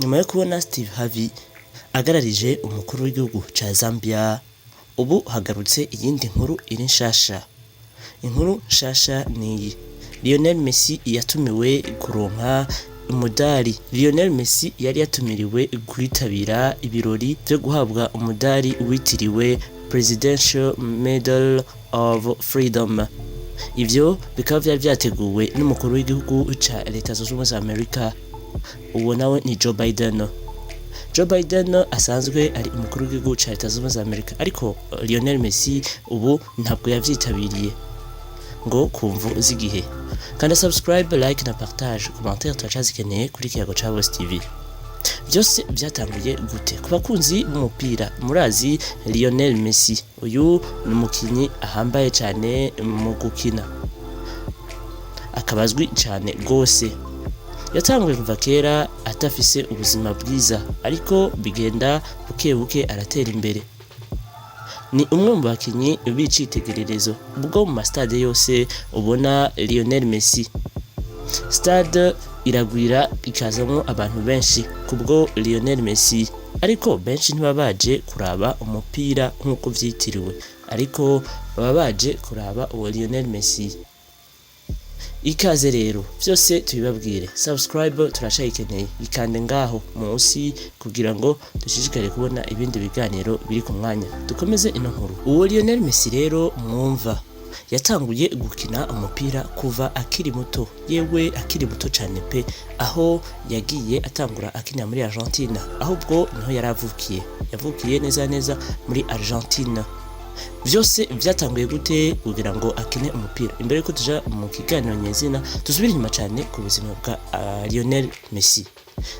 Nyuma yo kubona Steve Harvey agararije umukuru w'igihugu ca Zambia, ubu hagarutse iyindi nkuru iri nshasha. Inkuru nshasha niyi: Lionel Messi yatumiwe kuronka umudari. Lionel Messi yari yatumiriwe kwitabira ibirori vyo guhabwa umudari witiriwe Presidential Medal of Freedom. Ivyo bikaba vyari vyateguwe n'umukuru w'igihugu ca Leta Zunze Ubumwe za Amerika. Uwo nawe ni Joe Biden. Joe Biden asanzwe ari umukuru w'igihugu ca Leta Zunze Ubumwe za Amerika, ariko Lionel Messi ubu ntabwo yavyitabiriye ngo kumvu z'igihe. Kanda subscribe, like na partage, commentaire turacazikeneye kuri Kiyago ca Boss TV. Byose byatanguye gute? Ku bakunzi b'umupira, murazi Lionel Messi. Uyu ni umukinyi ahambaye cyane mu gukina, akaba azwi cyane rwose. Yatanguye kuva kera atafise ubuzima bwiza, ariko bigenda buke buke aratera imbere. Ni umwe mu bakinyi b'icitegererezo. Ubwo mu mastade yose ubona Lionel Messi, stade iragwira, ikazamwo abantu benshi kubwo Lionel Messi. Ariko benshi ntibaba baje kuraba umupira nk'uko vyitiriwe, ariko baba baje kuraba uwo Lionel Messi. Ikaze rero, vyose tubibabwire. Subscribe turacayikeneye, ikande ngaho munsi kugira ngo dushishikare kubona ibindi biganiro biri ku mwanya. Dukomeze ino nkuru. Uwo Lionel Messi rero mwumva yatanguye gukina umupira kuva akiri muto, yewe akiri muto cyane pe, aho yagiye atangura akina muri Argentina. Ahubwo niho yari avukiye, yavukiye neza neza muri Argentina. Vyose vyatanguye gute kugira ngo akine umupira? Imbere yuko tuja mu kiganiro nyezina, dusubire inyuma cyane ku buzima bwa Lionel Messi.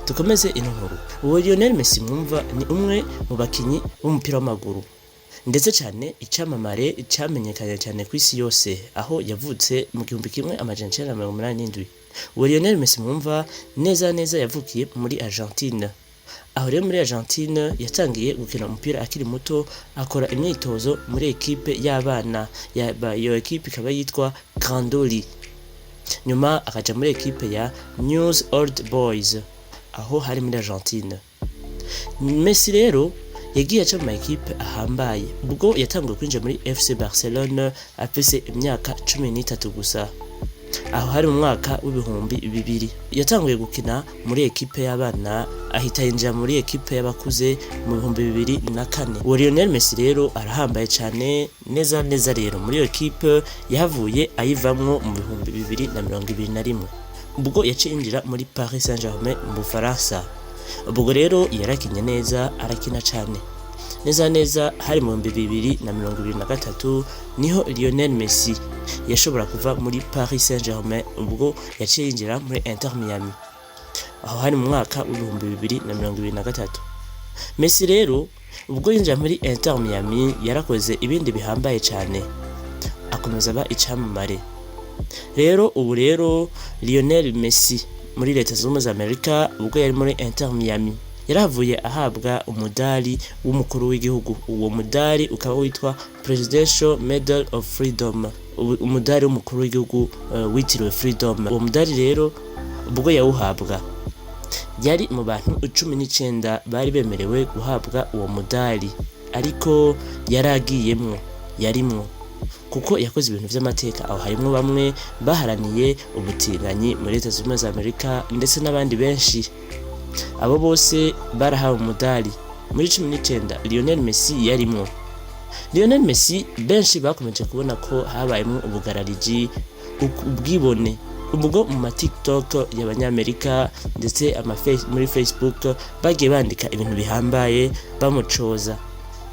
Dukomeze ino nkuru. Uwo Lionel Messi mwumva ni umwe mu bakinyi b'umupira w'amaguru, ndetse cyane icamamare camenyekanye cyane ku isi yose, aho yavutse mu 1987. Uwo Lionel Messi mwumva neza neza yavukiye muri Argentine. Aho rero muri Argentine yatangiye gukina umupira akiri muto, akora imyitozo muri ekipe y'abana. Iyo ekipe ikaba yitwa Grandoli. Nyuma akaja muri ekipe ya News Old Boys, aho hari muri Argentine. Messi rero yagiye aca mu ma ekipe ahambaye. Ubwo yatanguye kwinjira muri FC Barcelone afise imyaka 13 gusa, aho hari mu mwaka w'2000. Yatanguye gukina muri ekipe y'abana, ahita yinjira muri ekipe y'abakuze mu 2004. Uwo Lionel Messi rero arahambaye cyane. Neza neza rero muri iyo ekipe yahavuye ayivamwo mu 2021, ubwo yaciye yinjira muri Paris Saint-Germain mu Bufaransa. Ubwo rero yarakinye neza, arakina cyane. Neza neza hari mu 2023 niho Lionel Messi yashobora kuva muri Paris Saint-Germain, ubwo yaciye yinjira muri Inter Miami. Aho hari mu mwaka w'2023. Messi rero ubwo yinjira muri Inter Miami yarakoze ibindi bihambaye cyane, akomeza aba icamamare. Rero ubu rero Lionel Messi muri Leta Zunze Ubumwe za Amerika, ubwo yari muri Inter Miami, yarahavuye ahabwa umudari w'umukuru w'igihugu. Uwo mudari ukaba witwa Presidential Medal of Freedom, umudari w'umukuru w'igihugu witiriwe Freedom. Uwo mudari rero ubwo yawuhabwa yari mu bantu 19 bari bemerewe guhabwa uwo mudari, ariko yaragiyemwo, yarimwo kuko yakoze ibintu vy'amateka. Aho harimwo bamwe baharaniye ubutinganyi muri Leta Zunze Ubumwe za Amerika, ndetse n'abandi benshi. Abo bose barahawe umudari muri 19, Lionel Messi yarimwo. Lionel Messi benshi bakomeje kubona ko habayemwo ubugarariji, ubwibone, ubwo mu ma TikTok y'abanyamerika ndetse muri Facebook bagiye bandika ibintu bihambaye bamucoza,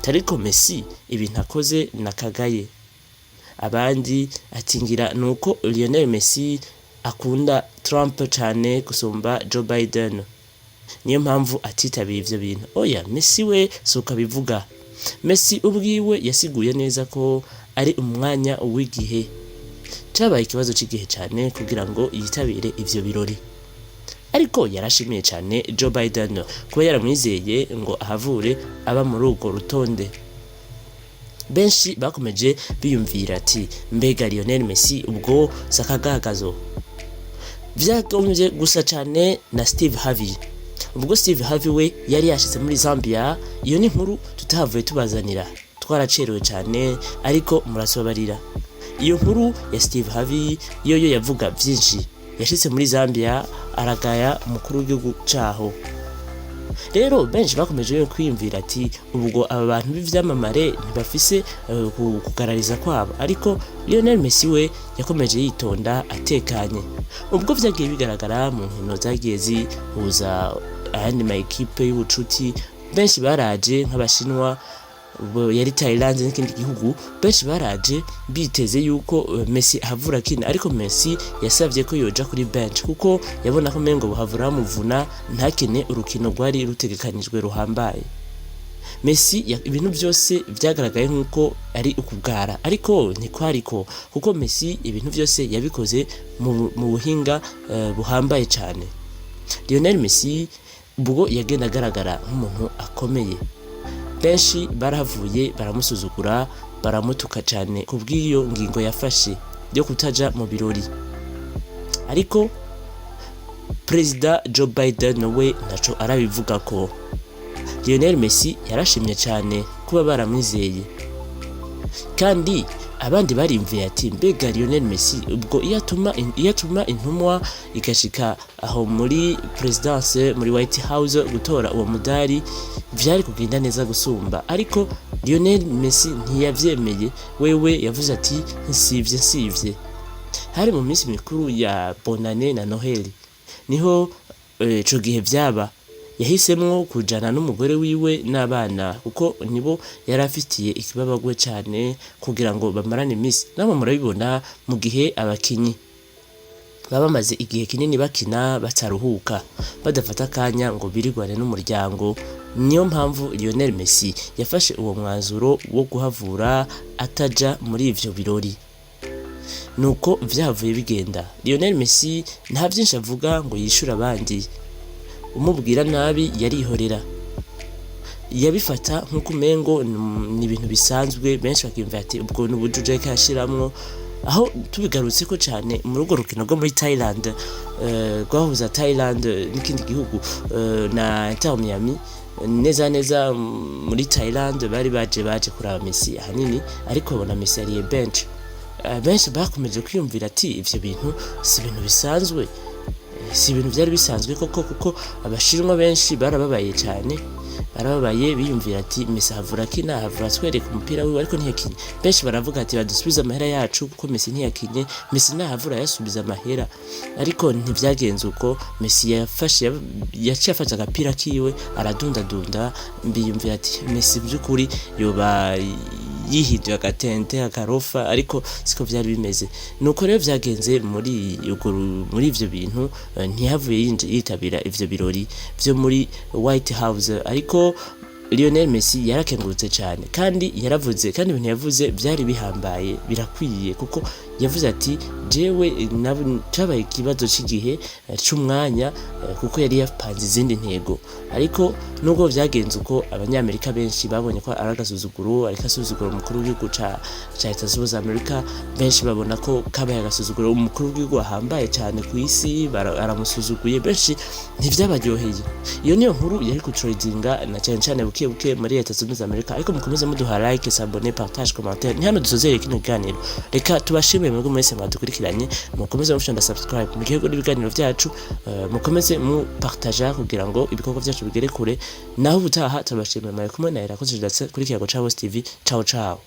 ariko Messi ibintu akoze nakagaye. Abandi atingira nuko Lionel Messi akunda Trump cane gusumba Joe Biden, niyo mpamvu atitabiye ivyo bintu. Oya, Messi we suko abivuga. Messi ubwiwe yasiguye neza ko ari umwanya w'igihe, cabaye ikibazo c'igihe cane kugira ngo yitabire ivyo birori, ariko yarashimiye cane Joe Biden kuba yaramwizeye ngo ahavure aba muri urwo rutonde. Benshi bakomeje biyumvira ati: "Mbega Lionel Messi ubwo sakagagazo?" Vyagombye gusa cane na Steve Harvey. Ubwo Steve Harvey we yari yashitse muri Zambia. Iyo ni inkuru tutahavuye tubazanira, twaracerewe cyane, ariko murasobarira. Iyo nkuru ya Steve Harvey yoyo yavuga vyinshi. Yashitse muri Zambia aragaya umukuru w'igihugu caho. Rero benshi bakomeje kwiyumvira ati ubwo aba bantu b'ivyamamare ntibafise kugarariza kwabo. Ariko Lionel Messi we yakomeje yitonda atekanye. Ubwo vyagiye bigaragara mu nkino zagiye zihuza ayandi ma ekipe y'ubucuti, benshi baraje nk'Abashinwa, ubwo yari Thailand n'ikindi gihugu. Benshi baraje biteze yuko Messi ahavura akina, ariko Messi yasavye ko yoja kuri bench kuko yabona ko mengo buhavura bamuvuna ntakine urukino rwari rutegekanijwe ruhambaye. Messi ibintu byose vyagaragaye nk'uko ari ukubwara, ariko ntikwariko, kuko Messi ibintu byose yabikoze mu buhinga buhambaye cyane. Lionel Messi ubwo yagenda agaragara nk'umuntu akomeye, benshi barahavuye baramusuzugura, baramutuka cyane kubw'iyo ngingo yafashe yo kutaja mu birori. Ariko Perezida Joe Biden we ntaco arabivuga ko. Lionel Messi yarashimye cyane kuba baramwizeye, kandi abandi barimviye ati mbega Lionel Messi ubwo iyo atuma intumwa igashika aho muri presidence, muri White House, gutora uwo mudari, vyari kugenda neza gusumba. Ariko Lionel Messi ntiyavyemeye. Wewe yavuze ati nsivye, nsivye. Hari mu minsi mikuru ya Bonane na Noheli, niho ico gihe vyaba. Yahisemwo kujana n'umugore wiwe n'abana, kuko nibo yari afitiye ikibabagwe cane, kugira ngo bamarane imisi. Namwe murabibona, mu gihe abakinyi baba bamaze igihe kinini bakina, bataruhuka, badafata akanya ngo birigwane n'umuryango. Niyo mpamvu Lionel Messi yafashe uwo mwanzuro wo guhavura ataja muri ivyo birori. Nuko vyahavuye bigenda. Lionel Messi nta vyinshi avuga ngo yishure abandi. Umubwira nabi yarihorera, yabifata nk'uko umengo ni ibintu bisanzwe. Benshi bakiyumvira ati ubwo ni ubujuje ariko yashiramwo. Aho tubigarutse ko cyane muri urwo rukino rwo muri Thailand, rwahuza Thailand n'ikindi gihugu, na Inter Miami. Neza neza muri Thailand bari baje kuraba Messi ahanini, ariko babona Messi ariye bench. Benshi bakomeje kwiyumvira ati ivyo bintu si ibintu bisanzwe, si ibintu byari bisanzwe koko, kuko Abashinwa benshi barababaye cyane, barababaye, biyumvira ati Messi havura akina, havura atwereka umupira wiwe, ariko ntiyakinye. Benshi baravuga ati badusubize amahera yacu kuko Messi ntiyakinye, Messi nahavura yasubiza amahera. Ariko ntivyagenze uko. Messi yafashe, yaciye afata agapira kiwe aradundadunda. Mbiyumvira ati Messi by'ukuri yoba yihinduye agatente akarofa, ariko siko vyari bimeze. Nuko rero vyagenze muri ivyo bintu, ntihavuye yitabira ivyo birori vyo muri White House. Ariko Lionel Messi yarakengurutse cyane, kandi yaravuze, kandi ibintu yavuze byari bihambaye, birakwiye, kuko yavuze ati jewe cabaye ikibazo c'igihe, c'umwanya, kuko yari yapanze izindi ntego. Ariko nubwo vyagenze uko, Abanyamerika benshi babonye ko ari agasuzuguro, ariko asuzugura umukuru w'igihugu ca Leta Zunze za Amerika. Benshi babona ko kabaye agasuzuguro, umukuru w'igihugu ahambaye cyane ku isi aramusuzuguye. Benshi ntivyabaryoheye. Iyo niyo nkuru yari kutrendinga na cyane cyane buke buke muri Leta Zunze za Amerika. Ariko mukomeze muduha like, s'abonner, partage, commentaire. Ni hano dusozereye kino kiganiro. Reka tubashimire mwebwe mwese mwadukurikiranye. Mukomeze mufyonda subscribe mu gihugu n'ibiganiro byacu, mukomeze mu partager kugira ngo ibikorwa byacu bigere kure. Naho ubutaha, turabashimiye. Mwari kumwe na Irakoze Judatse kuri Kiyago ca Boss TV. Ciao ciao.